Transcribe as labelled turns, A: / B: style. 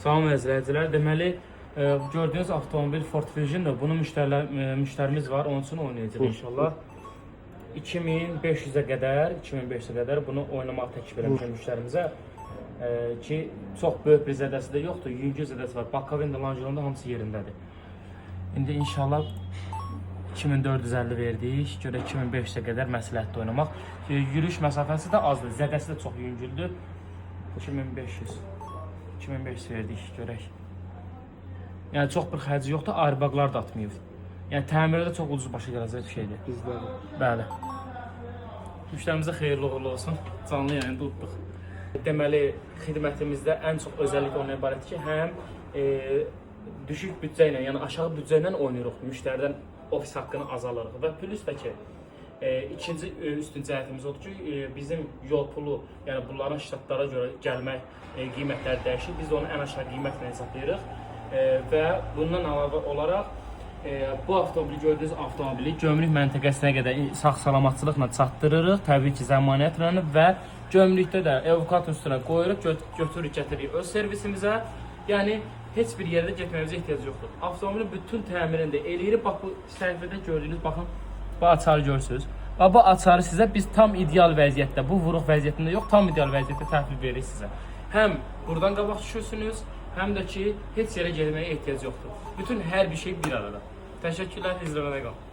A: Salam izləyicilər. Deməli, gördüyünüz avtomobil Ford Fusion'dur. Bunu müştərimiz var, onun üçün oynayacağıq inşallah. 2500-ə qədər, 2500-ə qədər bunu oynamağı təklif eləmişəm müştərimizə. Ki çox böyük bir zədəsi də yoxdur, yüngül zədəsi var. Bakovin də, Langeron da hamısı yerindədir. İndi inşallah 2450 verdik. Görək 2500-ə qədər məsləhətdir oynamaq. Yürüyüş məsafəsi də azdır, zədəsi də çox yüngüldür. 2500. 2500 verdik, görək. Yəni çox bir xərci yoxdur, airbaglar da atmayıb. Yəni təmirdə çox ucuz başa gələcək bir şeydir.
B: Bizdə.
A: Bəli. Müştərimizə xeyirli uğurlu olsun. Canlı yayında udduq. Deməli, xidmətimizdə ən çox özəllik ondan ibarətdir ki, həm düşük büdcə ilə, yəni aşağı büdcə ilə oynayırıq, müştəridən ofis haqqını azalırıq və plus da ki, ikinci üstün cəhətimiz odur ki, bizim yol pulu, yəni bunların ştatlara görə gəlmək qiymətləri dəyişir. Biz də onu ən aşağı qiymətlə hesablayırıq. Və bundan əlavə olaraq bu avtomobili, gördüyünüz avtomobili gömrük məntəqəsinə qədər sağ-salamatçılıqla çatdırırıq. Təbii ki, zəmanətlə və gömrükdə də evakuator üstünə qoyuruq, götürürük, gətiririk öz servisimizə. Yəni heç bir yerdə getməyimizə ehtiyac yoxdur. Avtomobilin bütün təmirini də eləyirik. Bax bu səhifədə gördüyünüz, baxın, bu açarı görürsüz. Bax bu açarı sizə biz tam ideal vəziyyətdə, bu vuruq vəziyyətində yox, tam ideal vəziyyətdə təhvil veririk sizə. Həm buradan qabaq düşürsünüz, həm də ki, heç yerə getməyə ehtiyac yoxdur. Bütün hər bir şey bir arada. Təşəkkürlər, izləmədə qalın.